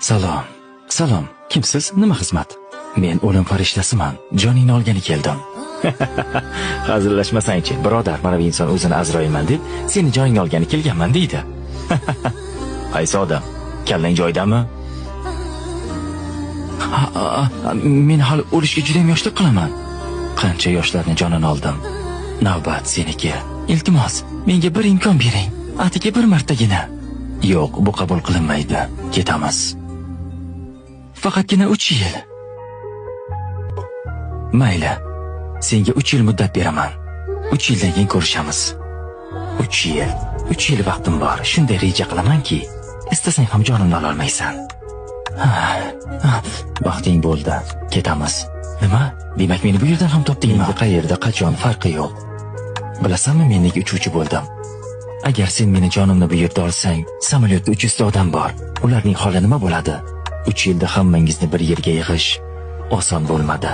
Salom. Salom. Kimsiz? Nima xizmat? Men o'lim farishtasiman. Joningni olgani keldim. Hazillashmasangchi, birodar, mana bu inson o'zini Azroilman deb, seni joningni olgani kelganman deydi. Qaysi odam? Kallang joyidami? Ha, men hali o'lishga juda ham yoshlik qilaman. Qancha yoshlarni jonini oldim. Navbat seniki. Iltimos, menga bir imkon bering. Atigi bir martagina. Yo'q, bu qabul qilinmaydi. Ketamiz. Faqatgina 3 yil. Mayli. Senga 3 yil muddat beraman. 3 yildan keyin ko'rishamiz. 3 yil. 3 yil vaqtim bor. Shunday reja qilamanki, istasang ham jonimni ola olmaysan. Ha, vaqting bo'ldi. Ketamiz. Nima? Demak, meni bu yerdan ham topdingmi? Menga qayerda, qachon farqi yo'q. Bilasanmi, men nega uchuvchi bo'ldim? Agar sen meni jonimni bu yerda olsang, samolyotda 300 ta odam bor. Ularning holi nima bo'ladi? 3 yilda hammangizni bir yerga yig'ish oson bo'lmadi.